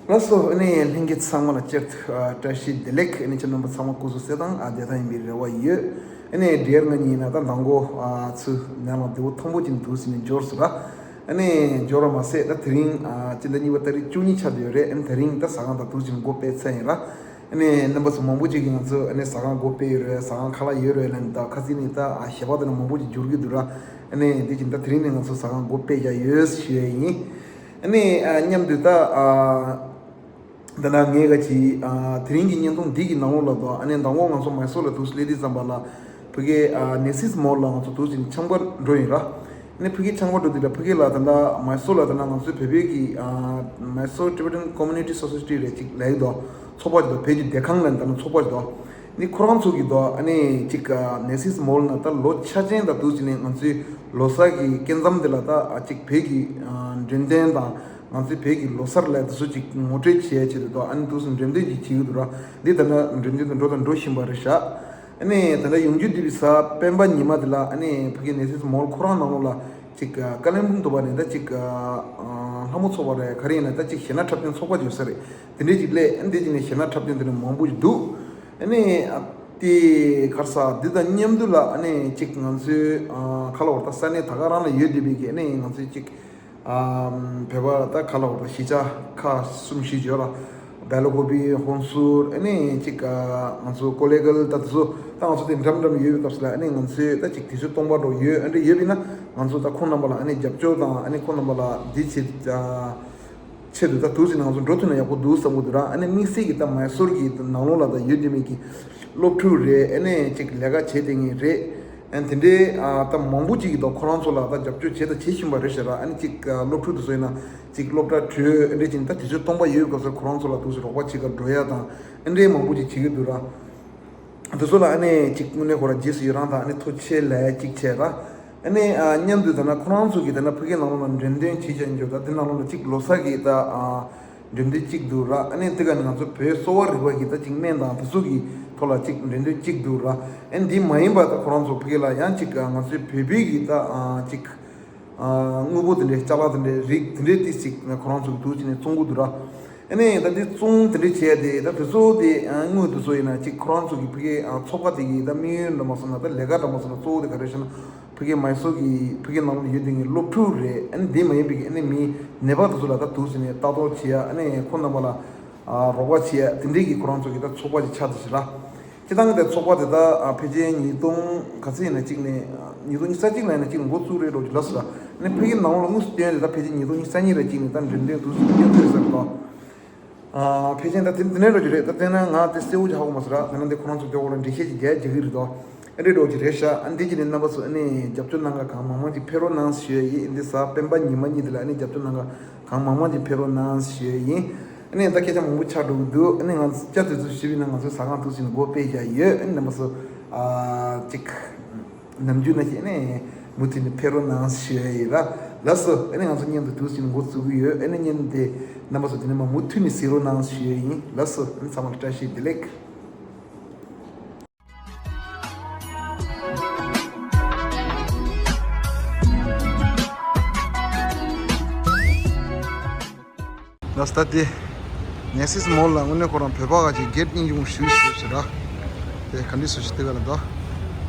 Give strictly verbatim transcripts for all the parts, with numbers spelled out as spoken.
ལགས་སོ། ཨ་ནི་ལྷན་རྒྱས་ཚང་མ་ལ་བསྐྱར་དུ་ཨ་བཀྲ་ཤིས་བདེ་ལེགས། ཨ་ནི་ཁྱེད་རྣམ་པ་ཚང་མ་སྐུ་གཟུགས་གསལ་ཐང་ཨ་བདེ་ཐང་ཡིན་པའི་རེ་བ་ཡོད། ཨ་ནི་འདྲེར་ང་གཉིས་ན་ད་མདང་དགོང་ཨ་ཚུ་ནང་ལ་བདེ་པོ་ཐང་པོ་ཅིག་འདུག་ཟེར་ནས་འབྱོར་སོང་ར། ཨ་ནི་འབྱོར་བ་མ་ཟད་ད་དེ་རིང་ཨ་སྤྱི་ཟླ་གཉིས་པ་ཏ་རིག་བཅུ་གཉིས་ཆགས་བསྡད་ཡོད་རེད། ཨ་ནི་དེ་རིང་ད་ཟ་ཁང་དང་འདུག་ཅིག་སྒོ་ཕྱེ་ཚར་ཡིན་ར། ཨ་ནི་རྣམ་པ་ཚོ་མང་པོ་ཅིག་གིས་ང་ཚོ་ཨ་ནི་ཟ་ཁང་སྒོ་ཕྱེ་ཡོད་རེད། ཟ་ཁང་ཁ་ལག་ཡོད་རེད་ལབ་ནས། ད་ཁ་སང་ནས་ད་ཨ་ཞལ་པར་དེ་འདྲ་མང་པོ་ཅིག་འབྱོར་གྱི་འདུག་ར། ཨ་ནི་དེ་བཞིན་ད་དེ་རིང་ནས་ང་ཚོ་ཟ་ཁང་སྒོ་ཕྱེ་བཞག་ཡོད་ཞུ་ཡ་ཡིན། ཨ་ནི་ཨ་མཉམ་དུ་ད་ཨ་ད་ནང་ངས་ག་ཅིག་ཨ་དེ་རིང་གི་བརྙན་ཐུང་འདི་གི་ནང་ལོགས་ལ་ད་ཨ་ནི་མདང་དགོང་ང་ཚོ་མའི་སོར་ལ་འདུག་སླེབས་དུས་ཙམ་པ་ལ་ཕ་གི་ཨ་ནེ་སིས་མོལ་ལ་ང་ཚོ་འདུག་ཅིག་འཆམ་གར་འགྲོ་ཡིན་ར། ཨ་ནི་ཕ་གི་འཆམ་གར་འགྲོ་དུས་ལ་ཕ་གི་ལ་ད་ལྟ་མའི་སོར་ལ་ད་ལྟ་ང་ཚོའི་བོད་པའི་གི་ཨ་མའི་སོར་Tibetan Community Society རེད་ཅིག་ལབ་ཀྱི་འདུག་ཚོགས་པ་ཅིག་འདུག་བོད་ཀྱི་བདེ་ཁང་ལབ་ནས་ད་ནི་ཚོགས་པ་ཅིག་འདུག་ཨ་ནི་ཁོ་རང་ཚོ་གི་འདུག་ཨ་ནི་ཅིག་ཨ་ནེ་སིས་མོལ་ན་ད་ལོ་ཆ་ཅན་ད་འདུག་ཅིག་ནས་ང་ཚོའི་ལོ་གསར་གི་སྐབས་མཚམས་དེ་ལ་ད་ཨ་ཅིག་བོད་ཀྱི་ཨ་འགྲེམས་སྟོན་དང་ང་ཚོའི་བོད་ཀྱི་ལོ་གསར་ལབ་དེ་ཚོ་ཅིག་ངོ་སྤྲོད་བྱེད་ཡ་ཆེད་དུ་འདུག་ཨ་ནི་འདུག་སེ་འགྲེམས་སྟོན་ཅིག་བྱེད་ཀྱི་འདུག་ར། འདི་ད་ལྟ་འགྲེམས་སྟོན་དུ་འགྲོ་དང་འགྲོ་བཞིན་པ་རེད་ཤག་ཨ་ནི་ད་ལྟ་ཡོང་རྒྱུ་འདི་བི་ས་སྤེན་པ་ཉི་མ་དེ་ལ་ཨ་ནི་ཕ་གི་ནེ་སིས་མོལ་ཁོ་རང་ནང་ལོགས་ལ་ཅིག་ཀ་ལན་སྦུག་དུ་བ་ནས་ད་ཅིག་ལྷ་མོ་ཚོགས་པ་རེད། ག་རེ་ཡིན་ན་ད་ཅིག་གཞས་སྣ་འཁྲབ་སྟོན་ཚོགས་པ་ཡོད་ས་རེད། དེ་འདྲས་ཅིག་སླེབས། ཨ་ནི་དེ་ཅིག་ནས་གཞས་སྣ་འཁྲབ་སྟོན་དེ་འདྲ་མང་པོ་ཞིག་འདུག་ཨ་ནི་ཨ་དེ་ག་རེ་ཟ་འདི་དང་མཉམ་དུ་ལ་ཨ་ནི་ཅིག་ང་ཚོའི་ཁ་ལ་བར་ད་ས་གནས་ད་ག་རང་ལ་ཡོད་བསྡད་པའི་གི་ཨ་ནི་ང་ཚོའི་ཅིག་ཨ་བོད་པ་ད་ག་ལ་བ་ད་གཞིས་ཆགས་ཁག་གསུམ་བཞི་ཡོད་ལ། སྦེལ་ཀོབ་ཧོན་སུར་ཨ་ནི་ཅིག་ཨ་ང་ཚོ་ཀོ་ལེ་གལ་ད་དེ་ཚོ་ད་ང་ཚོ་དེ་འགྲམ་འགྲམ་ཡོད་པའི་སྐབས་སུ་ལ་ཨ་ནི་ང་ཚོས་ད་ཅིག་དུས་ཚོད་སྟོང་པ་འགྲོ་ཡོད། ཨ་འདྲ་ཡོད་པས་ན་ང་ཚོ་ད་ཁོང་རྣམ་པ་ལ་ཨ་ནི་རྒྱབ་སྐྱོར་དང་ཨ་ནི་ཁོང་རྣམ་པ་ལ་འདི་བྱེད་ཨ་ཆེད་དུ་ད་དུས་ཚོད་ང་ཚོ་འགྲོ་ཐུབ་ན་ཡག་པོ་འདུག་བསམ་གྱི་འདུག་ར། ཨ་ནི་དམིགས་བསལ་གྱི་ད་མའི་སོར་གྱི་ནང་ལོགས་ལ་ད་ཡོད་བསྡད་མེད་ཀྱི་སློབ་ཕྲུག་རེད། ཨ་ནི་ཅིག་ལས་ཀ་བྱེད་བསྡད་མཁན་རེད། ཨ་ནི་དེ་འདྲའི་ཨ་ད་མང་པོ་ཅིག་གིས་ད་ཁོ་རང་ཚོ་ལ་ད་རྒྱབ་སྐྱོར་བྱས་དང་བྱེད་བཞིན་པ་རེད་ཤག་ར། ཨ་ནི་ཅིག་ཨ་སློབ་ཕྲུག་དེ་ཚོ་ཡིན་ན་ཅིག་སློབ་གྲྭ་གྲོལ་ཨ་འདྲ་ཅིག་ད་དུས་ཚོད་སྟོང་པ་ཡོད་པའི་སྐབས་སུ་ཁོ་རང་ཚོ་ལ་འདུག་སེ་རོགས་པ་བྱེད་གར་འགྲོ་ཡ་དང་ཨ་འདྲའི་མང་པོ་ཅིག་བྱེད་ཀྱི་འདུག་ར། དེ་ཚོ་ལ་ཨ་ནི་ཅིག་དངོས་གནས་ཁོ་རང་རྗེས་སུ་ཡི་རང་དང་ཨ་ནི་ཐུགས་རྗེ་ཆེ་ལབ་ཡ་གཅིག་བྱས་ར། ཨ་ནི་ཨ་མཉམ་དུ་ད་ན་ཁོ་རང་ཚོ་གིས་ད་ན་ཕ་གི་ནང་ལོགས་ལ་འགྲེམས་སྟོན་བྱེད་བྱ་འཇོག་ད་དེ་ནང་ལོགས་ལ་ཅིག་ལོ་གསར་གྱི་ད་ཨ་འགྲེམས་སྟོན་གཅིག་འདུག་ར། ཨ་ནི་དེ་ག་ནི་ང་ཚོ་བོད་གསོ་བ་རིག་པ་གི་ད་ཅིག་སྨན་དང་དེ་ཚོ་གི་ཐོག་ལ་ཅིག་འགྲེམས་སྟོན་གཅིག་འདུག་ར། ཨ་ནི་འདི་མ་ཡིན་པ་ད་ཁོ་རང་ཚོ་ཕ་གི་ལ་ཡང་ཅིག་ང་ཚོའི་བོད་པའི་གི་ད་ཨ་ཅིག་ཨ་དངོས་པོ་དེ་འདྲའི་ཅ་ལག་དེ་འདྲའི་རིགས་དེ་འདྲའི་ཏིས་ཅིག་ང་ཁོ་རང་ཚོ་གི་འདུག་ཅིག་ནས་བཙོང་གི་འདུག་ར། ཨ་ནི་ད་འདི་བཙོང་དེ་འདྲའི་བྱས་ཏེ་ད་དེ་ཚོ་དེ་ཨ་དངོས་དེ་ཚོ་ཡིན་ན་ཅིག་ཁོ་རང་ཚོ་གི་ཕ་གི་ཨ་ཚོགས་པ་དེ་གི་ད་དམིགས་ཡུལ་འདྲ་མ་སོང་ན་ད་ལས་ཀ་འདྲ་མ་སོང་ན་གཙོ་བོ་དེ་ག་རེ་ཞེ་ན། ཕ་གི་མའི་སོར་གྱི་ཕ་གི་ནང་ལ་ཡོད་དེ་ངའི་སློབ་ཕྲུག་རེད། ཨ་ནི་འདི་མ་ཡིན་པའི་གི་ཨ་ནི་མི་ནད་པ་དེ་ཚོ་ལ་ད་འདུག་ཟེར་ནས་ལྟ་རྟོག་བྱེད་ཡ། ཨ་ནི་ཁོང་རྣམ་པ་ལ་ཨ་རོགས་པ་བྱེད་ཡ་དེ་འདྲའི་གི་ཁོ་རང་ཚོ་གི་ད་ཚོགས་པ་ཅིག་ཆགས་ཏེ་ཞེ་ར། སྤྱིར་བཏང་གི་ད་ཚོགས་པ་དེ་ད་ཨ་ཕལ་ཆེར་ཉིས་སྟོང་ག་ཚོད་ཡིན་ན་གཅིག་ནས་ཉིས་སྟོང་ཉི་ཤུ་རྩ་གཅིག་ལ་ཡིན་ན་གཅིག་ལ་འགོ་བཙུགས་རེད་འགྲོ་གི་ལབ་སོང་ར། ཨ་ནི་ཕ་གི་ནང་ལོགས་ལ་དངོས་སུ་བསྟན་ཡ་དེ་ད་ཕལ་ཆེར་ཉིས་སྟོང་ཉི་ཤུ་རྩ་གཉིས་ར་གཅིག་ནས་ད་འགྲེམས་སྟོན་འདུག་སེ་བསྟན་ཐུབ་ཟེར་ར། ཨ་ཕལ་ཆེར་ད་དེ་དེ་ནས་འགྲོ་གི་རེད། ད་དེ་ན་ང་དེ་གསལ་བོ་ཅིག་ཧ་གོ་མ་སོང་ར། ད་ནང་དེ་ཁོ་རང་ཚོ་དེ་འོག་ལ་འགྲེལ་བཤད་ཅིག་རྒྱག་རྒྱག་གི་རེད་དོ། ཨ་འདྲས་འགྲོ་གི་རེད་ཤག་ཨ་འདི་ཅི་ནས་རྣམ་པ་ཚོ་ཨ་ནི་རྒྱབ་སྐྱོར་གནང་ག་གང་མང་མང་ཅིག་ཕེབས་རོགས་གནང་ཞུ་ཡ་ཡིན། ཨ་འདི་གཟའ་སྤེན་པ་ཉི་མ་གཉིས་དེ་ལ་ཨ་ནི་རྒྱབ་སྐྱོར་གནང་ག་གང་མང་མང་ཅིག་ཕེབས་རོགས་གནང་ཞུ་ཡ་ཡིན། ཨ་ནི་ད་སྐད་ཆ་མང་པོ་ཆགས་འགྲོ་གི་འདུག་ཨ་ནི་ང་ཚོ་བསྐྱར་དུ་ཚུར་ཞུས་པ་ཡིན་ན་ང་ཚོའི་ཟ་ཁང་འདུག་སེ་ནས་སྒོ་ཕྱེ་བཞག་ཡོད། ཨ་ནི་རྣམ་པ་ཚོ་ཨ་ཅིག་ནམ་རྒྱུན་ནང་བཞིན་ནས་མུ་མཐུད་ནས་ཕེབས་རོགས་གནང་ཞུ་ཡ་ཡིན་ར། ལགས་སོ། ཨ་ནི་ང་ཚོ་མཉམ་དུ་འདུག་སེ་འགོ་བཙུགས་ཀྱི་ཡོད། ཨ་ནི་མཉམ་དེ་རྣམ་པ་ཚོ་དེ་ནས་མ་མུ་མཐུད་ནས་གཟིགས་རོགས་གནང་ཞུ་ཡ་ཡིན། ལགས་སོ། ཨ་ནི་ཚང་མ་ལ་བཀྲ་ཤིས་བདེ་ལེགས། ལགས་སོ། ད་དེ་ནེ་སིས་མོལ་ལ་དངོས་གནས་ཁོ་རང་བོད་པ་ག་ཅིག་གེ་ཊི་སྙིང་རྗེ་མོ་ཞེ་པོ་ཞིག་ར། དེ་ག་འདྲ་སུ་ཞིག་དེ་ག་ལ་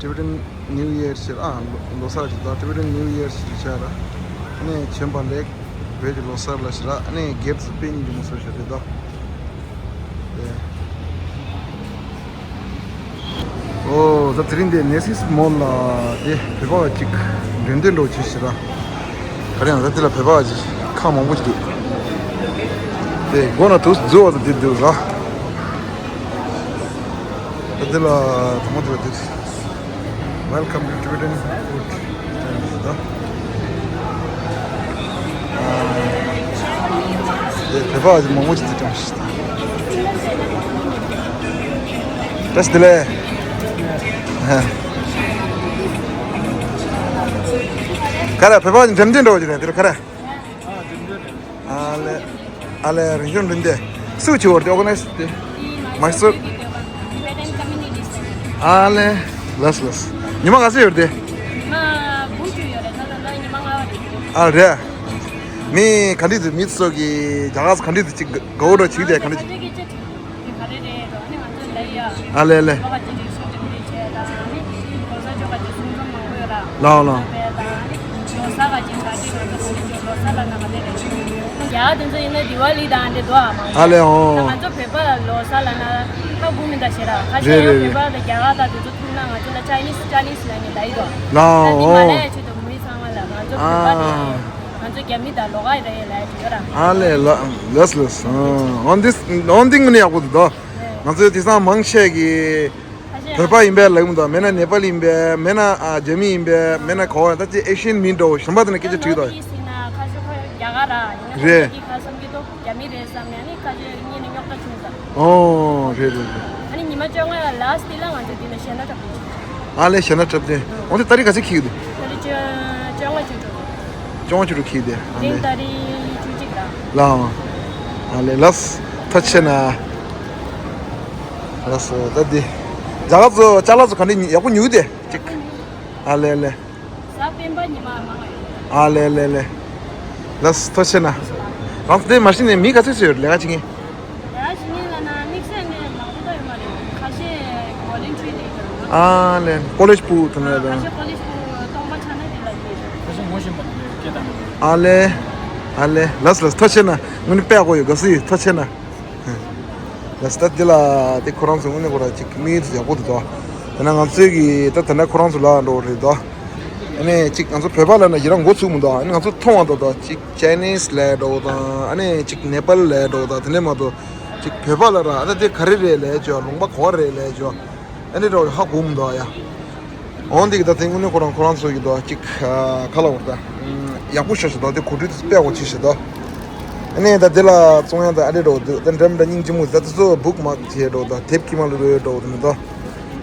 ད་Tibetan New Year ཞེས་ར། ལོ་གསར་ཞིག་ད་Tibetan New Year ཞེས་བྱ་ར། ཨ་ནི་བྱོན་པ་ལེགས། བོད་ཀྱི་ལོ་གསར་ལ་ཞེས་ར། ཨ་ནི་གེ་ཊི་དཔེ་སྙིང་རྗེ་མོ་ཞེ་པོ་ཞིག་རེད་ད། དེ། ཨོ། ད་དེ་རིང་དེ་ནེ་སིས་མོལ་ལ་དེ་བོད་པ་གཅིག་འགྲེམས་སྟོན་འགྲོ་བྱེད་ཞེས་ར། ག་རེ་ཡང་ད་དེ་ལ་བོད་པ་གཅིག་ཁག་མང་པོ་ཞིག་འདུག་དེ་སྒོ་ན་དུ་འཛུལ་བ་དང་དེ་འདུག་ར། ད་དེ་ལ་དང་པོ་དེ་ལ་དེ། Welcome to Tibetan food stand ཟེར་ད། ཨ། དེ་བོད་པ་གཅིག་མང་པོ་ཞིག་དེ་ཀྱང་ཞིག་བཀྲ་ཤིས་བདེ་ལེགས། ག་རེ་བོད་པ་འགྲེམས་སྟོན་འགྲོ་གི་རེད་དེ་རུ་ག་རེ། ཨ་ལེ། ཨ་ལེ་རིན་ཆེན་རིན་ཏེ། སུ་ཆེ་བར་དེ་ཨོ་ག་ནའི་ཛི་དེ། མ་སུ། ཨ་ལེ། ལགས་ལགས། ཉི་མ་ག་ཚོད་ཡོད་དེ། ཨ་རེད། མི་ག་འདྲ་ཚོ་མི་ཚོ་གི་རྒྱ་གར་ཚོ་ག་འདྲ་ཚོ་ཅིག་དགའ་བོ་འདྲ་བྱེད་དེ་ག་འདྲ་ཅིག་ག་རེ་རེད་རོ། ཨ་ནི་ང་ཚོ་ལ་ཡ། ཨ་ལེ་ལེ། ལོ་ག་ཅིག་རིག་གཞུང་ཅིག་རེད་བྱས་ད་ཨ་ནི་གོ་ས་ཆོ་ག་ཅིག་གསུང་རྩོམ་མང་པོ་ཡོད་ར། ལའོ་ལའོ། ལོ་གསར་ག་ཅིག་ག་ཅིག་ང་ཚོ་ག་ཅིག་ལོ་གསར་ལ་ན་ག་ནས་རེད། རྒྱ་གར་དེ་ཚོ་ཡིན་ན་དི་ཝ་ལི་དང་འདྲ་འདུག་ཨ་མང་པོ། ཨ་ལེ་ཨོ། ང་ཚོ་བོད་པ་ལ་ལོ་གསར་ལ་ན་ཧ་གོ་མི་འདུག་ཞེ་ར། ཁ་ཤས་རེད་ཡང་རེད་བོད་པ་དང་རྒྱ་གར་དང་དེ་ཚོ་ཐུག་ན་ང་ཚོ་ལ་ཅའི་ནིས་ཅའི་ནིས་ལ་ནི་ལ་ཡི་དོ། ལའོ་ད་འདི་མ་ཨོ། ལ་ཡ་ཆེད་དུ་མི་ཚང་མ་ལ་ང་ཚོ་བོད་པ་དེ། ཨ། ང་ཚོ་རྒྱ་མི་དང་ལོགས་ཀ་རེད་ལབ་ཡ་ཅིག་ཡོད་ར། ཨ་ལེ་ལ་ལགས་ལགས། ཨོན་ཏིས་ཨོན་ཏིང་ནི་ཡག་པོ་འདུག་དོ། ང་ཚོའི་དེང་སང་མང་ཆེ་གི་ཁ་ཤས་བོད་པ་ཡིན་པས་ལབ་མི་འདུག་མེད་ན་ནེ་པ་ལི་ཡིན་པས་མེད་ན་ཨ་རྒྱ་མི་ཡིན་པས་མེད་ན་ག་བ་ད་ཅི་ཨེ་ཤི་ཡན་མིན་འགྲོ་གཞན་པ་དེ་ནས་སྐད་ཆ་དྲིས་དོ། ནོར་ཨིསྟ་ཡིན་ན་ཁ་ཤས་ཁོ་རྒྱ་གར་ར་ཡིན་ན་ཁ་རེད། ཤས་ཀྱིས་ཁ་བསམ་གྱི་འདུག་རྒྱ་མི་རེད་བསམ་ནས་ནི་ཁ་ཤས་གཉིས་ནས་རྙོག་དྲ་བྱུང་ཙང་། ཨོ་རེད་རེད་རེད། ཨ་ནི་ཉི་མ་བཅོ་ལྔ་ལ་སི་ཊི་ལ་ང་ཚོ་འདི་ལ་གཞས་སྣ་འཁྲབ་པ་ཡིན། ཨ་ལེ་གཞས་སྣ་འཁྲབ་སྟེ། འོ་དེ་ཏ་རིག་ག་ཚོད་འཁེལ་གྱི་འདུག་ཏ་རིག་བཅོ་བཅོ་ལྔ་བཅུ་དྲུག་བཅོ་ལྔ་བཅུ་དྲུག་འཁེལ་ཏེ། དེ་རིང་ཏ་རིག་བཅུ་གཅིག་ར། ལའོ། ཨ་ལེ་ལགས། ཐུགས་རྗེ་ཆེ་ན། ལགས་སོ་ད་འདི། རྒྱ་གར་ཚོ་ཅ་ལག་ཚོ་ག་འདྲ་ཡག་པོ་ཉོས་ཏེ་ཅིག་ཨ་ལེ་ལེ། གཟའ་སྤེན་པ་ཉི་མ་མང་བ་ཡོད། ཨ་ལེ་ལེ་ལེ། ལགས་སོ་ཐུགས་རྗེ་ཆེ་ན། རང་ཚོ་དེ་མ་གཞི་ནས་མི་ག་ཚོད་ཚོད་ཡོད་ལས་ཀ་བྱེད་མཁན། ཡ་ཞིག་ཡིན་ལ་ན་དམིགས་བསལ་ནས་མང་པོ་ད་ཡོད་མ་རེད། ཁ་ཤས་ཝོ་ལན་ཊི་རི་དེ་ཡོད། ཨ་ལེ་ཀོ་ལེཇ་ཕྲུ་གུ་དེ་ནས་ཨ་ཁ་དང་། ཤས་ཀོ་ལེཇ་ཕྲུ་གུ་སྟོང་པ་ཆགས་ན་དེ་ལ་ཡོད། ཁ་ཤས་ངོ་ཤེས་མ་གཏོགས་སྐད་བཏང་མི་འདུག་ཨ་ལེ། ཨ་ལེ་ལགས་ལགས་ཐུགས་རྗེ་ཆེ་ན། དངོས་གནས་དཔེ་ཡག་པོ་ཡོད། དགའ་བསུ་ཡོད། ཐུགས་རྗེ་ཆེ་ན། ལགས་ད་འདི་ལ་དེ་ཁོ་རང་ཚོ་དངོས་གནས་ཁོ་རང་ཅིག་དམིགས་ཡུལ་ཡག་པོ་འདུག་དོ། དེ་ན་ང་ཚོའི་གི་ད་དེ་འདྲ་ཁོ་རང་ཚོ་ལ་འགྲོ་རེད་དོ། ཨ་ནི་ཅིག་ང་ཚོ་བོད་པ་ལ་ན་ཡི་རང་འགོ་ཚུགས་མི་འདུག་ཨ་ནི་ང་ཚོ་མཐོང་བ་འདུག་དོ། ཅིག་ཅའི་ནིས་ལ་འགྲོ་དང་ཨ་ནི་ཅིག་ནེ་པལ་ལ་འགྲོ་དང་དེ་འདྲ་མ་གཏོགས་ཅིག་བོད་པ་ལ་ར་ཨ་ད་དེ་ག་རེ་རེད་ལས་ཅོ་ལུང་པ་གོ་རེད་ལས་ཅོ་ཨ་ནི་འགྲོ་ཧ་གོ་མི་འདུག་ཡ། འོན་ཏེ་གི་ད་དེ་དངོས་གནས་ཁོ་རང་ཁོ་རང་ཚོ་གི་དོ་ཅིག་ཁ་ལ་བར་ད་ཡག་པོ་ཤ་ཤ་དོ་དེ་གོ་སྒྲིག་དེ་དཔེ་ཡག་པོ་བྱེད་ཤ་དོ། ཨ་ནི་ད་དེ་ལ་བཙོང་ཡ་ད་ཨ་རེ་འགྲོ་འདུག་ད་འདྲ་མི་འདྲ་སྙིང་རྗེ་མོ་ད་དེ་ཚོ་བུག་མ་བྱེད་འགྲོ་ད་དེབ་ཀྱི་མ་ལུ་རོལ་འགྲོ་དེ་ནི་དོ།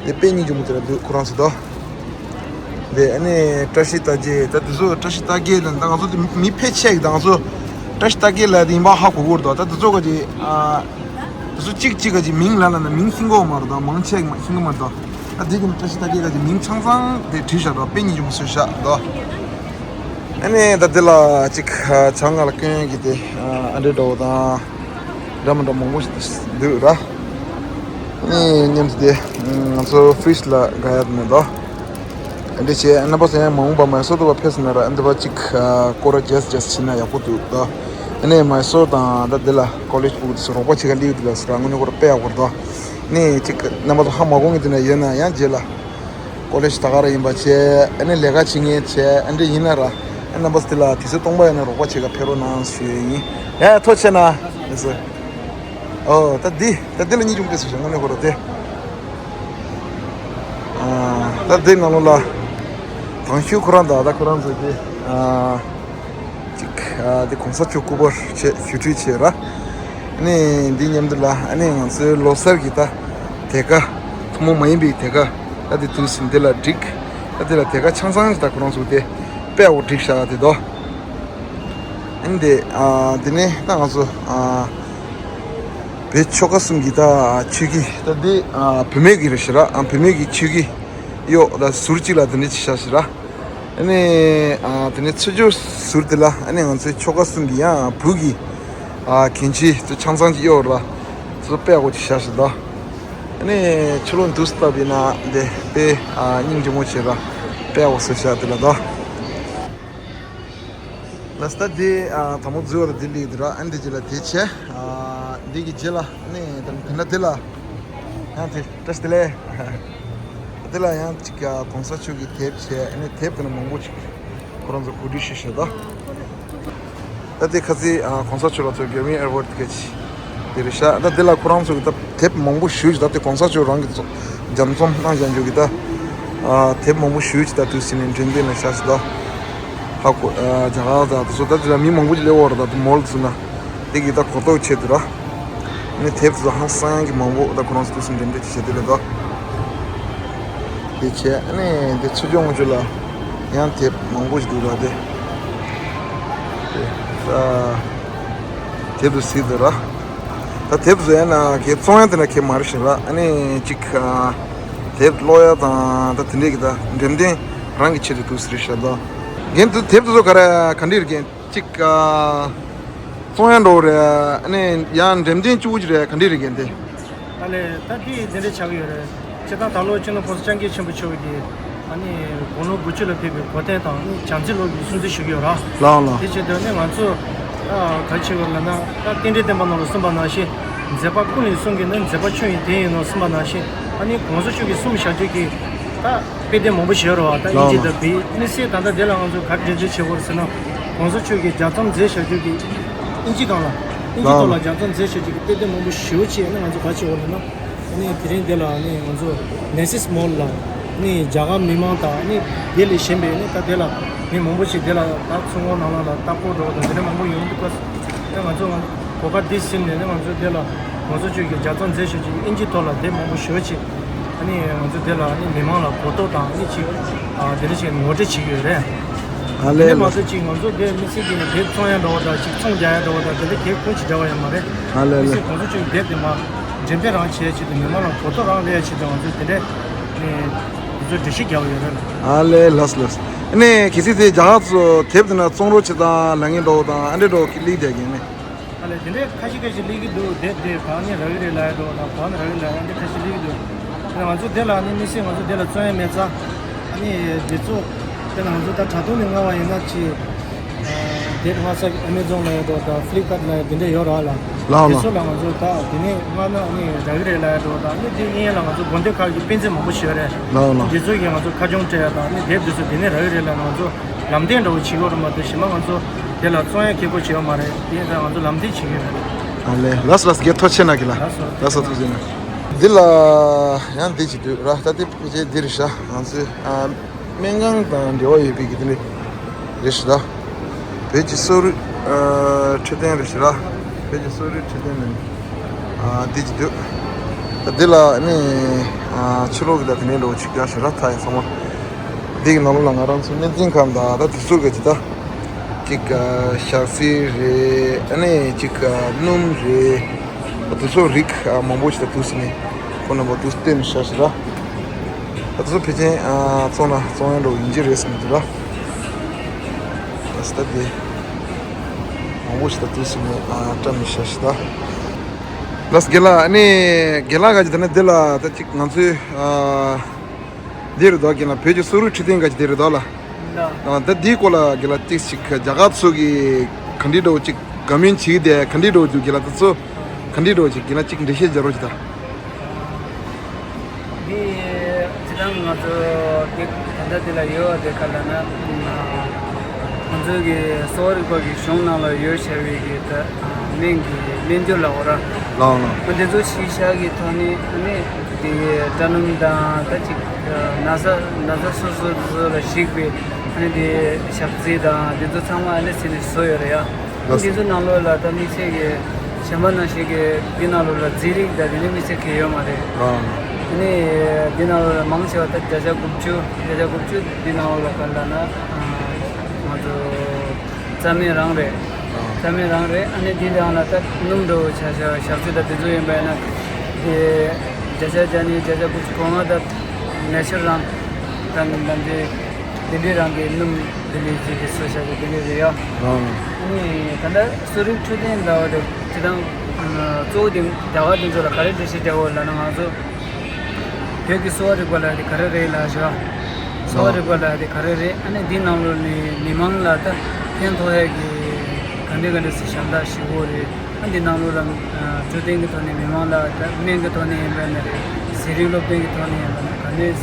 དེ་དཔེ་སྙིང་རྗེ་མོ་དེ་ལ་འདུག་ཁོ་རང་ཚོ་དོ། དེ་ཨ་ནི་བཀྲ་ཤིས་རྟགས་བརྒྱད་ད་དེ་ཚོ་བཀྲ་ཤིས་རྟགས་བརྒྱད་ལ་ད་ང་ཚོ་དེ་མི་ཕལ་ཆེར་གི་ད་ང་ཚོ་བཀྲ་ཤིས་རྟགས་བརྒྱད་ལ་དེ་ཡིན་པ་ཧ་གོ་གོ་རེད་དོ། ད་དེ་ཚོ་ག་ཅི་ཨ་དེ་ཚོ་གཅིག་གཅིག་ག་ཅི་མིང་ལ་ལ་ན་མིང་ཤེས་གོ་མ་རེད་དོ། མང་ཆེ་གི་མ་ཤེས་གི་མ་རེད་དོ། ད་དེ་གི་བཀྲ་ཤིས་རྟགས་བརྒྱད་ག་ཅི་མིང་ཆང་ཚང་དེ་བྲིས་བཞག་དོ། དཔེ་སྙིང་རྗེ་མོ་བཟོས་བཞག་དོ། ཨ་ནི་ད་དེ་ལ་ཅིག་ཨ་ཆང་ང་ལ་སྐྱོན་གི་དེ་ཨ་འདྲེ་འགྲོ་དང་། འདྲ་མི་འདྲ་མང་པོ་ཞིག་འདུག་ར། ཨ་ནི་མཉམ་དུ་དེ་ང་ཚོ་ཕི་རིཇ་ལ་དགའ་ཡ་དེ་ནས་དོ། འདི་བྱས་རྣམ་པ་ཚོ་ཡང་མ་འོངས་པ་མའི་སོར་དུ་བ་ཕེབས་ན་ར་འདི་བ་གཅིག་སྐོར་ར་རྒྱས་རྒྱས་བྱས་ན་ཡག་པོ་འདུག་དོ། ཨ་ནི་མའི་སོར་དང་ད་འདི་ལ་ཀོ་ལེཇ་ཕྲུ་གུ་དེ་ཚོ་རོགས་པ་བྱེད་ག་སླེབས་འདུག་ལ་ཟེར་ར་དངོས་གནས་ཁོ་ར་དཔེ་ཡག་པོ་རེད་དོ། ཨ་ནི་གཅིག་རྣམ་པ་ཚོ་ཧ་མ་གོ་མཁན་དེ་འདྲ་ཡོད་ན་ཡང་རྗེས་ལ་ཀོ་ལེཇ་ད་ག་ར་ཡིན་པ་བྱས་ཨ་ནི་ལས་ཀ་བྱེད་མཁན་བྱས་ཨ་འདྲ་ཡིན་ན་ར་ཨ་རྣམ་པ་ཚོ་དེ་ལ་དུས་ཚོད་སྟོང་པ་ཡོད་ན་རོགས་པ་བྱེད་ག་ཕེབས་རོགས་གནང་ཞུ་ཡ་ཡིན། ཡ་ཐུགས་རྗེ་ཆེ་ན། ཨོ་ད་འདི་ད་འདི་ལ་གཉིས་ཅུང་ཏེ་སུ་ཞིག་དངོས་གནས་ཁོ་ར་དེ། ཨ་ད་དེ་ནང་ལོགས་ལ་དང་ཤུལ་ཁོ་རང་དང་ད་ཁོ་རང་ཚོ་དེ་ཨ་ཅིག་ཨ་དེ་གོང་ས་མཆོག་སྐུ་པར་བྱས་ཞུ་ཁྲིད་བྱས་ར། ཨ་ནི་འདི་མཉམ་དུ་ལ་ཨ་ནི་ང་ཚོའི་ལོ་གསར་གྱི་ད་དེ་ག་ཐུན་མོང་མ་ཡིན་པའི་དེ་ག་ད་དེ་དུས་སུ་འདི་ལ་བསྒྲིགས། ད་དེ་ལ་དེ་ག་ཆང་ཚང་ཞིག་ད་ཁོ་རང་ཚོ་དེ་དཔེ་འོ་བསྒྲིགས་བཞག་དེ་དོ། ཨ་ནི་དེ་ཨ་དེ་ནས་ད་ང་ཚོ་ཨ་བོད་ཆོལ་ཁ་གསུམ་གྱི་ད་ཆོས་ཀྱི་ད་དེ་ཨ་བུད་མེད་ཀྱི་རེད་ཤི་ར། ཨ་བུད་མེད་ཀྱི་ཆོས་ཀྱི་གཡོག་ད་ཟུར་གཅིག་ལ་དེ་ནས་ཅིག་བཞག་ཤི་ར། ཨ་ནི་ཨ་དེ་ནས་ཚུར་ཕྱོགས་ཟུར་དེ་ལ་ཨ་ནི་ང་ཚོའི་ཆོལ་ཁ་གསུམ་གྱི་ཡང་བུ་གི་ཨ་གན་ཆི་དུ་ཆང་ཚང་ཅིག་གཡོག་ར་ཚོ་དཔེ་ཡག་པོ་ཅིག་བཞག་ཤི་ད། ཨ་ནི་ཕྱི་ལོགས་འདུག་སྟབས་ཡིན་ན་དེ་དཔེ་ཨ་སྙིང་རྗེ་མོ་བྱེད་ར་དཔེ་ཡག་པོ་བཟོས་ཤག་དེ་ལ་ད། ལ་སྟ་དེ་ཨ་དང་པོ་འཛུལ་བ་ལ་དེ་ལེགས་འདུག་ར། ཨ་ནི་དེ་རྗེས་ལ་དེ་བྱས་ཨ་འདི་གི་རྗེས་ལ་ཨ་ནི་ད་དེ་འདྲ་དེ་ལ་ཡང་དེ་བཀྲ་ཤིས་བདེ་ལེགས། དེ་ལ་ཡང་ཅིག་ཨ་གོང་ས་མཆོག་གི་དེབ་བྱས་ཨ་ནི་དེབ་དེ་ན་མང་པོ་ཅིག་ཁོ་རང་ཚོ་གོ་སྒྲིག་ཞུས་ཤག་ད། ད་དེ་ཁ་སི་ཨ་གོང་ས་མཆོག་ལ་ཚོ་རྒྱ་མིའི་ཨེར་ཝར་ཊི་སྐད་ཆ་དེ་རེད་ཤག་ད་དེ་ལ་ཁོ་རང་ཚོ་གི་ད་དེབ་མང་པོ་ཞུས་ཤག་ད་དེ་གོང་ས་མཆོག་རང་གི་ཚོ་རྒྱབ་རྩོམ་གནང་བཞག་འཇུག་གི་ད་ཨ་དེབ་མང་པོ་ཞུས་ཤག་ད་དུས་ཟིན་ནས་འགྲེམས་སྟོན་ལ་ཤག་ཤག་ད། ཧ་གོ་ཨ་རྒྱ་གར་དང་དེ་ཚོ་ད་དེ་ལ་མི་མང་པོ་ཅིག་སླེབས་ཡོད་རེད། ད་དེ་མོལ་ཚུལ་ན་དེ་གི་ད་གོ་རྟོགས་ཆེད་དུ་ར། ནི་དེབ་དེ་ཚོ་ཧང་སང་གི་མང་པོ་ད་ཁོ་རང་ཚོ་དུས་སུ་འགྲེམས་སྟོན་བྱེད་དེ་ལ་ད། དེ་བྱས་ནི་དེ་ཚོ་ཅུང་ཅུ་ལ་ཡང་དེབ་མང་པོ་ཞིག་འདུག་ར་དེ། དེ་ད་དེབ་དེ་གཟིགས་དེ་ར། ད་དེབ་བཟོ་ཡ་ན་གི་བཙོང་ཡ་དེ་ན་གི་མ་རེད་ཤག་ར། ཨ་ནི་ཅིག་ཨ་དེབ་ཀློག་ཡ་དང་ད་དེ་འདྲས་གི་ད་འགྲེམས་སྟོན་རང་གི་ཆེད་དུ་དུས་སུ་རེད་ཤག་ད། རྒན་དེ་དེབ་དེ་ཚོ་ག་རེ་ག་འདྲས་རེད་རྒན། གཅིག་ཨ། བཙོང་ཡ་འགྲོ་རེད། ཨ་ནི་ཡང་འགྲེམས་སྟོན་བཅུ་བཅུ་རེད། ག་འདྲ་རེད་གན་དེ། ཨ་ལས་ད་དེ་དེ་འདྲ་ཆགས་ཀྱི་ཡོད་རེད། སྤྱིར་བཏང་ད་ལོ་སྤྱི་ནོར་༸གོང་ས་༸སྐྱབས་མགོན་ཆེན་པོ་མཆོག་གིས་ཨ་ནི་དགུང་ལོ་དགུ་བཅུ་ལ་ཕེབས་པའི་གོ་སྟོན་དང་ཨ་ནི་བྱམས་བརྩེའི་ལོ་གི་སྲུང་བརྩི་ཞུ་གི་ཡོད་ར། ལའོ་ལའོ། དེ་བྱེད་དུས་ཨ་ནི་ང་ཚོ་ཨ་ག་རེ་བྱེད་དགོས་ལབ་ན། ད་རྟེན་འབྲེལ་བསྟན་པ་ནང་ལ་གསུངས་པ་ནང་བཞིན་མཛད་པ་ཀུན་ལས་གསུང་གི་ནི་མཛད་པ་ཆོས་ཉིད་དེ་ཡིན་ནོ་གསུངས་པ་ནང་བཞིན། ཨ་ནི་༸གོང་ས་མཆོག་གིས་གསུངས་བཞག་རྒྱུ་གི་ད་དཔེ་དེབ་མང་པོ་ཞིག་ཡོད་རེད་བ། ད་ཨིན་ཇི་དང་བོད། དམིགས་བསལ་ད་ལྟ་དེ་ལ་ང་ཚོ་ག་རེ་འགྲེམས་སྤེལ་བྱེད་དགོས་ཟེར་ན།༸གོང་ས་མཆོག་གིས་ལྗགས་རྩོམ་མཛད་བཞག་རྒྱུ་གི་ཨིན་ཇི་སྒང་ལ། ཨིན་ཇི་ཐོག་ལ་ལྗགས་རྩོམ་མཛད་བཞག་རྒྱུ་གི་དཔེ་དེབ་མང་པོ་ཞེ་པོ་ཅིག་ཨ་ནི་ང་ཚོ་ག་རེ་བྱེད་དགོས་ལབ་ན། ཨ་ནི་དེ་རིང་འདི་ལ་ཨ་ནི་ང་ཚོ་Nassys Mall ལ་ཨ་ནི་རྒྱ་གར་མི་མང་དང་ཨ་ནི་དེ་ལས་གཞན་པའི་ཨ་ནི་ད་དེ་ལ་མི་མང་པོ་ཞིག་དེ་ལ་ད་ཚོང་ཁང་ནང་ལོགས་ལ་ལྟ་སྐོར་འགྲོ་བ་དང་དེ་འདྲ་མང་པོ་ཡོང་འདུག་ག་ད་ང་ཚོ་གོ་སྐབས་འདི་ཟིན་ནས་ནི་ང་ཚོ་འདི་ལ་༸གོང་ས་མཆོག་གིས་ལྗགས་རྩོམ་མཛད་བཞག་རྒྱུ་ཨིན་ཇི་ཐོག་ལ་དེབ་མང་པོ་ཞེ་པོ་ཅིག་ཨ་ནི་ང་ཚོ་འདི་ལ་ཨ་ནི་མི་མང་ལ་གོ་རྟོགས་དང་ཨ་ནི་ཅིག་ཨ་དེ་འདྲ་ཞིག་ངོ་སྤྲོད་བྱེད་ཀྱི་ཡོད་རེད། ཨ་ལས་དེ་ལས་ལགས་མ་སོ། གཏོགས་ཅིག་ང་ཚོ་དེ་དམིགས་བསལ་གྱི་དེབ་བཙོང་ཡ་འདྲ་བོ་དང་ཅིག་ཚོང་རྒྱག་ཡ་འདྲ་བོ་དང་དེ་འདྲ་གལ་ཁུངས་ཅིག་འདྲ་བ་ཡོད་མ་རེད། ཨ་ལས་དམིགས་བསལ་ལགས། གོང་ས་མཆོག་གི་དེབ་དེ་མ་འགྲེམས་སྤེལ་རང་བྱེད་ཡ་ཆེད་དུ་མི་མང་ལ་གོ་རྟོགས་རང་སླེབས་ཡ་ཆེད་དུ་ང་ཚོ་དེ་འདྲ་ཨ་ནི་དེ་ཚོ་སྒྲིག་གཞི་རྒྱག་ཡོད་རེད། ཨ་ལས་ལགས་ལགས། ཨ་ནི་གལ་སྲིད་དེ་རྒྱ་གར་ཚོ་དེབ་དེ་ན་བཙོང་རོགས་བྱེད་དང་ལབ་མཁན་འདྲ་བོ་དང་ཨ་འདྲ་འདྲ་བོ་གི་ལིག་བསྡད་ཀྱི་ནི། ཨ་ལས་དེ་འདྲའི་ཁ་ཤས་ཁ་ཤས་སླེབས་ཀྱི་འདུག་དེབ་དེ་གང་ནས་རག་གི་རེད་ལབ་ཡ་འདུག་དང་གང་ནས་རག་གི་རེད་ལབ་ཡ་འདི་ཁ་ཤས་སླེབས་ཀྱི་འདུག་ཨ་ང་ཚོ་དེ་ལ་ནི་དམིགས་བསལ་ང་ཚོ་དེ་ལ་བཙོང་ཡ་མེད་ཙང་། ཨ་ནི་དེ་ཚོ་དེ་ལ་ང་ཚོ་ད་དྲ་ཐོག་ནས་མངགས་པ་ཡིན་ན་ཅི། དེབ་ང་ཚོ་Amazon ལ་ཡོད་འདུག་དང་Flipkart ལ་ཡོད་དེ་འདྲ་ཡོད་ར་ལ། ལའོ་དེ་ལའོ། ཚོ་ལ་ང་ཚོ་ད་དེ་ནས་མངགས་ན་ནི་རག་གི་རེད་ལབ་ཡ་འདུག་དང་ནི་དེ་གཉིས་ལ་ང་ཚོ་དགོན་སྡེ་ཁག་གི་དཔེ་མཛོད་མང་པོ་ཞིག་ཡོད་རེད། ལའོ་ལའོ། དེ་ཚོ་གིས་ང་ཚོ་ཁ་སྐྱོང་སྤྲད་ཡ་དང་ནི་དེབ་དེ་ཚོ་དེ་ནས་རག་གི་རེད་ལབ་ང་ཚོ་ལམ་སྟོན་འདྲ་བོ་བྱེད་དགོས་རེད་མ་གཏོགས་གཞན་པ་ང་ཚོ་དེ་ལ་བཙོང་ཡ་ཁེ་པོ་བྱེད་ཡོད་མ་རེད། དེ་ཡིན་ཙང་ང་ཚོ་ལམ་སྟོན་བྱེད་ཀྱི་ཡོད་རེད། ཨ་ལས་ལགས་ལགས། དགེ་ཐོག་ཆེ་ན་གི་ལ། ལགས་སོ། ལགས་སོ། ཐུགས་རྗེ་གནང་། འདི་ལ་ཡང་འདི་ཅིག་འདུག་ར། ད་ལྟའི་ཕལ་ཆེར་འདི་རེད་ཤག་ང་ཚོའི་ཨ་སྨན་ཁང་དང་འབྲེལ་བ་ཡོད་པའི་གི་དེ་འདྲ་རེད་ཤག་ད་བོད་ཀྱི་གསོ་རིག་ཨ་འཕྲོད་བསྟེན་རེད་ཤག་ར། བོད་ཀྱི་གསོ་རིག་འཕྲོད་བསྟེན་ནི་ཨ་འདི་ཅིག་འདུག་ད་འདི་ལ་ནི་ཨ་ཕྱི་ལོགས་གི་ད་དེ་འདྲའི་འདྲ་བོ་ཅིག་ཡོད་ཤག་ར། ད་ཡིན་ཚང་མ་འདི་གི་ནང་ལོགས་ལ་ང་རང་ཚོའི་སྨན་རྩིས་ཁང་དང་ད་དེ་ཚོ་གི་ཅིག་ད་ཅིག་ཨ་ཞག་ཚི་རེད། ཨ་ནི་ཅིག་ཨ་སྣུམ་རེད། ད་དེ་ཚོ་རིགས་ཨ་མང་པོ་ཞིག་ད་འདུག་སེ་ནི་ཁོ་རྣམ་པ་འདུག་སྟོན་ཤག་ཤག་ར། ད་དེ་ཚོ་ཕལ་ཆེར་ཨ་བཙོང་ན་བཙོང་ཡ་འདྲ་བོ་ཡིན་གྱི་རེད་བསམ་གྱི་འདུག་ར། ད་ད་དེ་མང་པོ་ཞིག་ད་འདུག་སེ་ནི་ཨ་བཀྲམ་ཤག་ཤག་ད། ལགས་རྒན་ལགས། ཨ་ནི་རྒན་ལགས་ག་ཅིག་ད་ནི་འདི་ལ་ད་ཅིག་ང་ཚོའི་ཨ་འདི་རེད་དོ་རྒན་ལགས། བོད་ཀྱི་གསོ་རིག་འཕྲོད་བསྟེན་ག་ཅིག་འདི་རེད་དོ་ལགས། ལགས། ཨ་ད་འདིའི་སྐོར་ལ་རྒན་ལགས་ཏིག་ཅིག་རྒྱ་གར་ཚོ་གི་ག་འདྲའི་འདྲ་བོ་ཅིག་དགའ་མོས་བྱེད་ཀྱི་བསྡད་ག་འདྲའི་འདྲ་བོ་འདུག་རྒན་ལགས། ད་ཚོ་ག་འདྲའི་འདྲ་བོ་ཅིག་རྒན་ལགས་ཅིག་འགྲེལ་བཤད་རྒྱག་རོགས་གྱིས་ད། འདི་སྤྱིར་བཏང་ང་ཚོ་འདི་ད་ལྟ་འདི་ལ་ཡོད་པ་དེ་ག་ལབ་ན། ང་ཚོ་གི་གསོ་བ་རིག་པ་གི་གཞུང་ནང་ལ་ཡོད་བྱ་བའི་གི་ད་སྨན་གྱི་སྨན་སྦྱོར་ལ་འོ་ར། ལའོ་ལའོ། འོ་འདི་ཚོ་ཞིག་བཞག་གི་ཐོག་ནས་ཨ་ནི་འདི་གི་དྲ་སྣུམ་དང་ད་ཅིག་ན་ཚ་ན་ཚ་སོ་སོ་ཚོ་ལ་གཞིགས་པའི་ཨ་ནི་འདི་ཞག་རྩི་དང་འདི་ཚོ་ཚང་མ་ཨ་ནི་ཟིན་ནས་བཟོ་ཡོད་རེད་ཡ། ལགས་སོ། འདི་ཚོ་ནང་ལོགས་ལ་ད་དམིགས་བསལ་གྱི་གཞན་པ་ནང་བཞིན་གྱི་འདི་ནང་ལོགས་ལ་རྫས་རིགས་དང་དེ་འདྲ་དམིགས་བསལ་གྱི་ཡོད་མ་རེད། ཨ་ནི་འདི་ནང་ལོགས་ལ་མང་ཆེ་བ་ད་བརྒྱ་ཆ་དགུ་བཅུ་བརྒྱ་ཆ་དགུ་བཅུ་འདི་ནང་ལོགས་ལ་ག་ལབ་ན་ང་ཚོ་རྩྭ་སྨན་རང་རེད། རྩྭ་སྨན་རང་རེད། ཨ་ནི་འདི་རང་ལ་ད་སྣུམ་འདྲ་བོ་ཆ་བཞག་ཞག་ཚི་ད་དེ་ཚོ་ཡིན་པ་ཡིན་ན་དེ་བརྒྱ་ཆ་བརྒྱ་ནས་བརྒྱ་ཆ་དགུ་བཅུ་གོ་ལྔ་ད་ནེ་ཆར་རང་ད་ནི་ད་འདི། དེ་འདྲའི་རང་གི་སྣུམ་དེ་འདྲའི་ཅིག་གི་བཟོ་བྱ་ཆ་དེ་འདྲའི་རེད་ཡ། ཨ་ནི་ད་ལྟ་གསོ་རིག་འཕྲོད་བསྟེན་ལབ་པ་དེ་སྤྱིར་བཏང་གཙོ་བོ་དེ་རྒྱ་གར་དེ་ཚོ་ལ་ག་རེ་འགྲེལ་བཤད་རྒྱག་དགོས་ལབ་ན་ང་ཚོ་བོད་ཀྱི་གསོ་བ་རིག་པ་ལབ་ཡ་དེ་ག་རེ་རེད་ལབ་ཤག་གསོ་བ་རིག་པ་ལབ་ཡ་དེ་ག་རེ་རེད། ཨ་ནི་འདི་ནང་ལོགས་ནས་མི་མང་ལ་ད་ཕན་ཐོགས་ཡ་གི་ག་འདྲ་ག་འདྲ་ཞིག་ཞབས་འདེགས་ཞུ་དགོས་རེད། ཨ་འདི་ནང་ལོགས་ལ་འཕྲོད་བསྟེན་གྱི་ཐོག་ནས་མི་མང་ལ་ད་སྨན་གྱི་ཐོག་ནས་ཡིན་པ་ན་རེད། ཟས་རིགས་སློབ་སྟོན་གྱི་ཐོག་ནས་ཡིན་པ་ན་ག་ནས་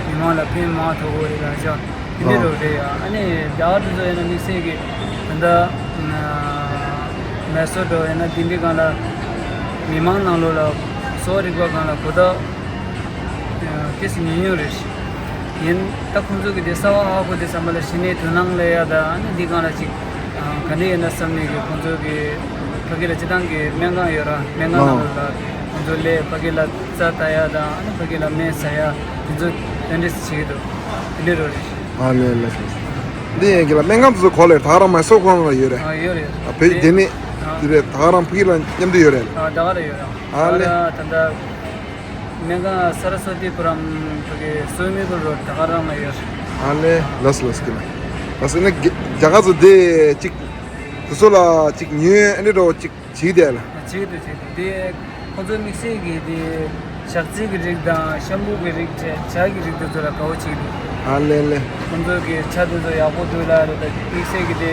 མི་མང་ལ་ཕན་མང་ཐོགས་ཀྱི་རེད་ལབ་ཤག་དེ་འདྲ་རོ་རེད་ཡ། ཨ་ནི་རྒྱ་གར་དེ་ཚོ་ཡིན་ན་དམིགས་བསལ་གྱི་ད་ལྟ་མེ་སོར་འགྲོ་ཡིན་ན་དེ་འདྲའི་སྒང་ལ་མི་མང་ནང་ལོགས་ལ་གསོ་བ་རིག་པ་སྒང་ལ་གོ་བརྡ་ཏོག་ཙམ་ཉུང་ཉུང་རེད། ཡིན་ད་ཁོང་ཚོ་གི་དེ་གསར་པ་ཧ་གོ་དུས་ཙམ་པ་ལ་གཞི་ནས་དོ་སྣང་སླེབས་ཡ་ད་ཨ་ནི་འདི་སྒང་ལ་ཅིག་ག་འདྲ་ཡིན་ན་བསམ་ནས་གི་ཁོང་ཚོ་གི་ཕ་གི་ལ་སྤྱིར་བཏང་གི་སྨན་ཁང་ཡོད་ར། སྨན་ཁང་ནང་ལ་ཁོང་ཚོ་སླེབས་ཕ་གི་ལ་རྩ་ལྟ་ཡ་དང་ཨ་ནི་ཕ་གི་ལ་སྨན་ཟ་ཡ་དེ་ཚོ་དེ་འདྲ་བྱེད་ཀྱི་འདུག་དེ་འདྲ་རོ་རེད། ཨ་ལས་ལས། འདི་ཡན་གི་ལ་སྨན་ཁང་དེ་ཚོ་གོ་ལེ་ད་ག་རང་མ་སོ་ཁོ་རང་ལ་ཡོད་རེད། ཨ་ཡོད་རེད། ཨ་བོད་ཀྱི་དེ་ནི་ཨ་དེ་རེད། ད་ག་རང་ཕ་གི་ལ་མཉམ་དུ་ཡོད་རེད། ཨ་ད་ག་རང་ཡོད་རེད། ཨ་ལས། ད་ལྟ་སྨན་ཁང་ས་ར་སོ་ཏི་པུ་རམ་ཕ་གི་སུ་མི་གུལ་རོ་ད་ག་རང་ལ་ཡོད། ཨ་ལས་ལགས་སོ་ལགས་སོ་གི་ལ། ལགས་སོ་ནི་རྒྱ་གར་ཚོ་དེ་གཅིག་དེ་ཚོ་ལ་ཅིག་ཉོས་ཨ་ནི་འདྲ་བོ་ཅིག་བྱེད་བསྡད་ལ། བྱེད་འདུག་བྱེད་འདུག་དེ་ཁོང་ཚོ་དམིགས་བསལ་གྱི་དེ་ཞག་རྩི་གི་རིགས་དང་ཤམ་བུ་གི་རིགས་བྱས་ཇ་གི་རིགས་དེ་ཚོ་ལ་དགའ་བོ་བྱེད་འདུག་ཨ་ལེ་ལེ། ཁོང་ཚོ་གི་ཇ་དེ་ཚོ་ཡག་པོ་འདུག་ལ་རེད། ད་དམིགས་བསལ་གྱི་དེ་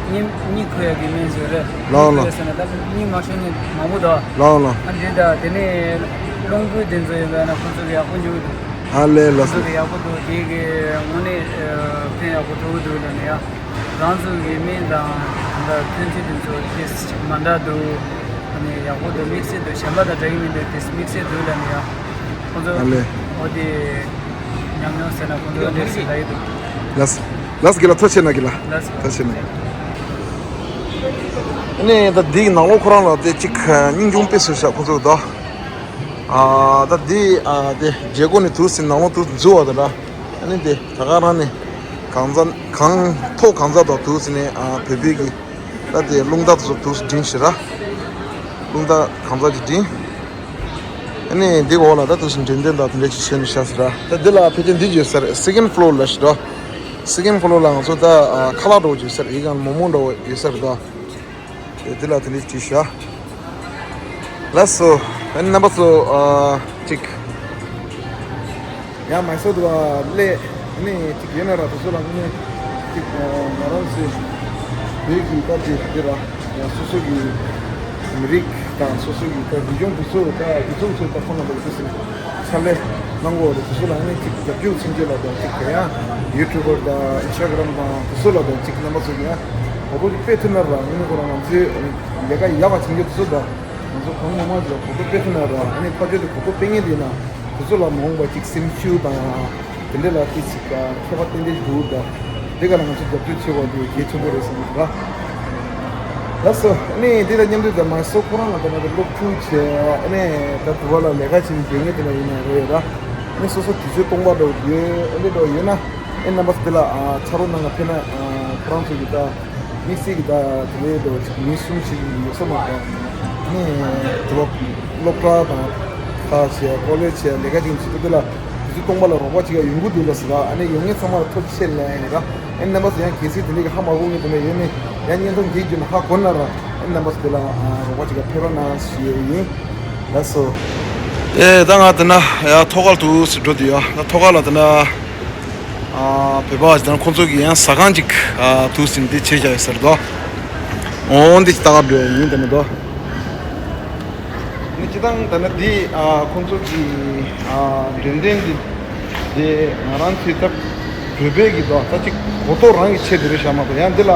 གཉིད་གཉིད་ཁུག་ཡག་གི་སྨན་བཟོ་རེད། ལའོ་ལའོ། གཉིད་ཁུག་ཡག་ཟེར་ན་ད་གཉིད་མ་ཤོར་མཁན་མང་པོ་འདུག་ལའོ་ལའོ། ཨ་འདི་ད་དེ་ནས་རླུང་བུ་དེ་ཚོ་ཡོད་པ་ན་ཁོང་ཚོ་གི་ཡག་པོ་འཇུག་གི་འདུག་ཨ་ལེ་ལ་ཁོང་ཚོ་སོ། གི་ཡག་པོ་འདུག་དེ་གི་དངོས་གནས་ཕན་ཡག་པོ་ཐོགས་ཀྱི་འདུག་ལ་ནི་ཡ། རང་ཚོ་གི་སྨན་དང་ད་ཐོན་རྫས་དེ་ཚོ་ཏེས་མ་འདྲ་འདུག་ཨ་ནི་ཡག་པོ་འདུག་དམིགས་བསལ་དུ་གཞན་པ་དང་འདྲ་གི་མི་འདུག་ཏེས་དམིགས་བསལ་འདུག་ལ་ནི་ཡ། ཁོང་ཚོ་ཨ་ལེ། འོ་དེ་ཉམས་མྱོང་ཟེར་ན་ཁོང་ཚོ་ལ་ཏེས་ལ་ཡི་འདུག་ལགས། ལགས་གི་ལ་ཐུགས་རྗེ་ཆེ་གནང་གི་ལ། ལགས་ཐུགས་རྗེ་ཆེ་གནང་གི་ཨ་ནི་ད་འདི་ནང་ལོགས་ཁོ་རང་ལ་དེ་གཅིག་སྙིང་རྗེ་དཔེ་བཟོས་ཤག་ཁོང་ཚོ་ད། ཨ་ད་འདི་ཨ་དེ་རྒྱལ་སྒོ་ནས་དུག་སེ་ནང་ལོགས་དུག་སེ་འཛུལ་བ་དེ་ལ། ཨ་ནི་དེ་ད་ག་རང་ནས་གང་ཚ་གང་ཐོག་གང་ཚ་དང་དུག་སེ་ནས་ཨ་བོད་པའི་གི་ད་དེ་རླུང་རྟ་དེ་ཚོ་དུག་སེ་འདྲེན་ཞིག་ར། རླུང་རྟ་གང་ཚ་ཅིག་འདྲེན། ཨ་ནི་འདི་འོག་ལ་ད་དུག་སེ་འདྲེན་སྟོན་དང་དེ་འདྲ་ཅིག་བྱས་ནས་བཞག་ཟེར་ར། ད་འདི་ལ་ཕལ་ཆེར་འདི་བརྗོད་ཟེར་སེ་ཀེན་ཕློར་ལ་ཞིག་ར། སེ་ཀེན་ཕློར་ལ་ང་ཚོ་ད་ཨ་ཁ་ལག་འདྲ་བོ་བརྗོད་ཟེར་ཡི་གེ་མོག་མོག་འདྲ་བོ་ཡོད་ཟེར་ད། དེ་དེ་ལ་དེ་འདྲ་བྲིས་ཤག་ལགས་སོ། ཨ་ནི་རྣམ་པ་ཚོ་ཨ་ཅིག་ཡང་མ་སོ་དུ་བ་ལས་ཨ་ནི་ཅིག་ཡོད་ན་ར་དེ་ཚོ་ལ་ཨ་ནི་ཅིག་ཨ་ང་རང་ཚོའི་བོད་ཀྱི་སྐབས་དེ་དེ་ར་ཡང་སོ་སོ་གི་མི་རིགས་དང་སོ་སོ་གི་ད་རིག་གཞུང་དེ་ཚོ་ད་དེ་ཚོ་ཚོ་ད་ཁོ་ན་པ་ལ་དེ་སེམས་ཕྱག་ལས་གནང་དགོས་རེད། དེ་ཚོ་ལ་ཨ་ནི་ཅིག་རྒྱབ་སྐྱོར་ཚུན་ཆད་ལ་ད་ཅིག་ག་ཡང་ཡུ་ཊུབ་པར་དང་ཨིན་སི་ཊ་གྷ་རམ་དང་དེ་ཚོ་ལ་ད་ཅིག་རྣམ་པ་ཚོ་གི་ཡང་གོ་སྐབས་ཅིག་སྤེལ་ཐུབ་ན་ར། ཨ་ནི་ཁོ་རང་ང་ཚོའི་ལས་ཀ་ཡག་པ་བྱེད་རྒྱུ་དེ་ཚོ་ད་ང་ཚོ་གང་མང་མང་ཅིག་ལ་གོ་སྐབས་སྤེལ་ཐུབ་ན་ར། ཨ་ནི་ཕར་ཕྱོགས་དེ་གོ་སྐབས་སྤེལ་མཁན་དེ་ཡིན་ན་དེ་ཚོ་ལ་མ་འོངས་པ་ཅིག་སེམས་ཤུགས་དང་དེ་འདྲ་ལ་ཏོག་ཙམ་ཁྱད་པར་ཏན་ཏན་འདུག་ད་དེ་ག་ལ་ང་ཚོ་རྒྱབ་སྐྱོར་བྱེད་དགོས་དེ་གལ་ཆེན་པོ་རེད་བསམ་གྱི་འདུག་ལ། ལགས་སོ། ཨ་ནི་འདི་དང་མཉམ་དུ་ད་མ་སོ་ཁོ་རང་ལ་ད་ནང་དུ་སློབ་ཕྲུག་བྱས་ཨ་ནི་ད་དུ་བ་ལ་ལས་ཀ་བྱེད་མཁན་དེ་ལ་ཡིན་ན་རེད་ད། ཨ་ནི་སོ་སོ་དུས་ཚོད་སྟོང་པ་འདྲ་བོ་ཡོད་ཨ་ནི་འདྲ་བོ་ཡོད་ན་ཨ་ནི་རྣམ་པ་ཚོ་དེ་ལ་ཨ་ཕྱག་རོགས་གནང་ག་ཕེབས་ན་ཨ་ཁོ་རང་ཚོ་གི་ད་དམིགས་བསལ་གྱི་ད་དེ་འདྲའི་འདྲ་བོ་ཅིག་མི་གསུམ་ཞིག་ཡོད་ས་མ་རེད། ཨ་ནི་དུ་བ་སློབ་གྲྭ་དང་ཁ་བྱས་ཀོ་ལེཇ་བྱས་ལས་ཀ་བྱེད་མཁན་ཚོ་དེ་ལ། དུས་ཚོད་སྟོང་པ་ལ་རོགས་པ་བྱེད་ཡ་ཡོང་གི་འདུག་ལ་ཟེར་ལ། ཨ་ནི་ཡོང་མཁན་ཚང་མ་ལ་ཐུགས་རྗེ་ཆེ་ལབ་ཡ་ཡིན་ར། ཨ་ནི་རྣམ་པ་ཚོ་ཡང་གལ་སྲིད་དེ་འདྲའི་གི་ཧ་མ་གོ་མཁན་དེ་འདྲ་ཡོད་ན་ཡང་བརྙན་ཐུང་འདི་བརྒྱུད་ནས་ཧ་གོ་ན་ར། ཨ་ནི་རྣམ་པ་ཚོ་དེ་ལ་ཨ་རོགས་པ་བྱེད་ཡ་ཕེབས་རོགས་གནང་ཞུ་ཡ་ཡིན། ལགས་སོ། ཨེ་ད་ང་དེ་ན་ཡ་ཐོག་ཁར་དུ་སུ་འགྲོ་དུས་ཡ་ད་ཐོག་ཁར་ལ་དེ་ན་ཨ་བོད་པ་ཞིག་དང་ཁོང་ཚོ་གི་ཡང་ཟ་ཁང་ཅིག་ཨ་དུ་སིན་འདི་བྱེད་བྱ་ཡོད་ཟེར་དོ། འོ་འདི་ཅིག་ལྟ་ག་འགྲོ་ཡ་ཡིན་དེ་ནི་དོ། ནི་སྤྱི་བཏང་ད་ནི་འདི་ཨ་ཁོང་ཚོ་གི་ཨ་འགྲེམས་སྟོན་འདི་འདི་ང་རང་ཚོའི་ད་བོད་པའི་གི་ད་ད་ཅིག་གོ་རྟོགས་རང་གི་ཆེད་དུ་རེད་བཞག་མ་གཏོགས་ཡང་འདི་ལ་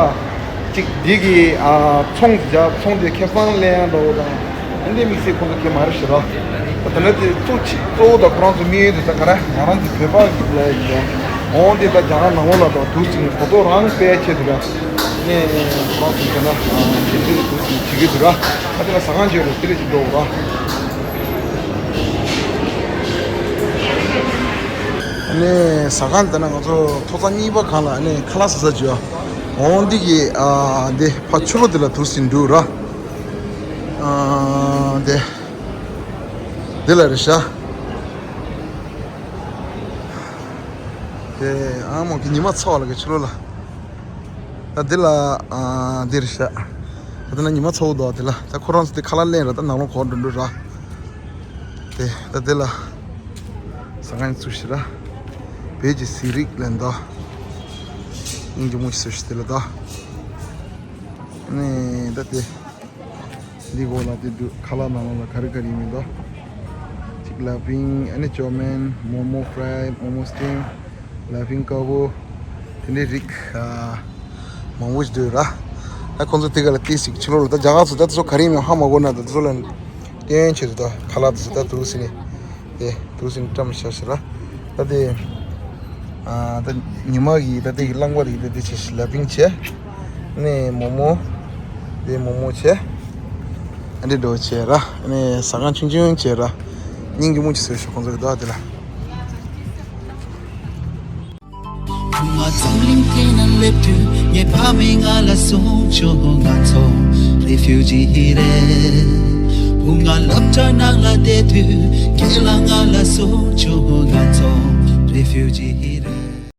ཅིག་འདི་གི་ཨ་ཚོང་རྒྱག་ཚོང་འདི་ཁེ་བཟང་ལེན་ཡང་འདྲ་བོ་དང་ཨ་འདི་དམིགས་བསལ་ཁོང་ཚོ་གི་མ་རེད་ཞེས་ར། ད་ད་ནི་འདི་གཙོ་ཆེ་གཙོ་བོ་ད་ཁོ་རང་ཚོ་དམིགས་ཡུལ་དུ་ད་ག་ར་ང་རང་ཚོ་བོད་པ་གི་ལ་ཡོད་འོང་འདི་ད་རྒྱ་གར་ནང་ལོགས་ལ་ད་དུ་ཅིག་གོ་རྟོགས་རང་སྤེལ་ཆེད་དུ་ར། ནས་ཁོ་རང་ཚོ་བྱས་ན་ཨ་དེ་འདྲའི་འདུག་ཅིག་བྱེད་ཀྱི་འདུག་ར། ཨ་དེ་ལ་ཟ་ཁང་བྱས་རེད་དེ་རེད་ཅིག་འགྲོ་འོང་ར། ནས་ཟ་ཁང་དེ་ན་ང་ཚོ་ཐོག་ཚང་གཉིས་པ་གང་ལ་ནས་ཁ་ལག་ཟ་ས་བྱོས་ཨ། འོང་འདི་གི་ཨ་འདི་ཕ་ཆུ་ལོ་དེ་ལ་དུག་སེ་འདུག་ར། ཨ་དེ་དེ་ལ་རེད་ཤག་དེ་ཨ་མོ་གི་ཉི་མ་ཚ་བ་ལ་གི་ཆུ་ལོ་ལ། ད་འདི་ལ་ཨ་འདི་རེད་ཤག་ད་འདི་ན་ཉི་མ་ཚ་བོ་འདུག་དེ་ལ་ད་ཁོ་རང་ཚོ་དེ་ཁ་ལག་ལེན་ར་ད་ནང་ལོགས་གོ་འགྲོ་འགྲོ་ར། དེ་ད་འདི་ལ་ཟ་ཁང་ཚུགས་ཤིག་ར། བོད་ཀྱི་ཟས་རིགས་ལེན་ད། སྙིང་རྗེ་མོ་ཞིག་བཟོས་ཤིག་དེ་ལ་ད། ནས་ད་དེ། འདི་གོ་ལ་དེ་འདུག་ཁ་ལག་ནང་ལོགས་ལ་ག་རེ་ག་རེ་ཡིན་མིན་དོ། གཅིག་ལ་ཕིང་ཨ་ནི་ཅོ་མན་མོ་མོ་ཧྥ་རའི་མོ་མོ་སི་ཊིམ་ལ་ཕིང་དཀར་པོ། དེ་འདྲའི་རིགས་ཨ་མང་པོ་ཞིག་འདུག་ར། ད་ཁོང་ཚོ་དེ་ག་ལ་ཏི་སིག་ཕྱི་ལོགས་ལ་ད་རྒྱ་གར་ཚོ་ད་དེ་ཚོ་ག་རེ་ཡིན་མིན་ཧ་མ་གོ་ན་ད་དེ་ཚོ་ལ་སྟོན་ཆེད་དུ་ད་ཁ་ལག་དེ་ཚོ་ད་དུག་སེ་ནས། དེ་དུག་སེ་བཀྲམ་བཞག་ཤག་ར། ད་དེ་ཨ་ད་ཉི་མ་གི་ད་དེ་གི་རླངས་པ་རེད། ད་དེ་ཆེ་ཤི་ལ་ཕིང་བྱས། ནས་མོ་མོ། དེ་མོ་མོ་བྱས། ཨ་འདྲེ་འགྲོ་བྱས་ར། ནས་ཟ་ཁང་ཆུང་ཆུང་བྱས་ར། སྙིང་རྗེ་མོ་ཅིག་བཟོས་ཤག་ཁོང་ཚོ་གི་ད་དེ་ལ། བུ་ང་འཛམ་གླིང་སྟེང་ན་སླེབས་དུས་ངའི་ཕ་མས་ང་ལ་གསུངས་བྱུང་། ང་ཚོ་རེ་ཕིའུ་ཇི་རེད། བུ་ང་སློབ་གྲྭ་ནང་ལ་བསྡད་དུས་ཁྱེད་ལ་ང་ལ་གསུངས་བྱུང་། ང་ཚོ་རེ་ཕིའུ་ཇི་རེད།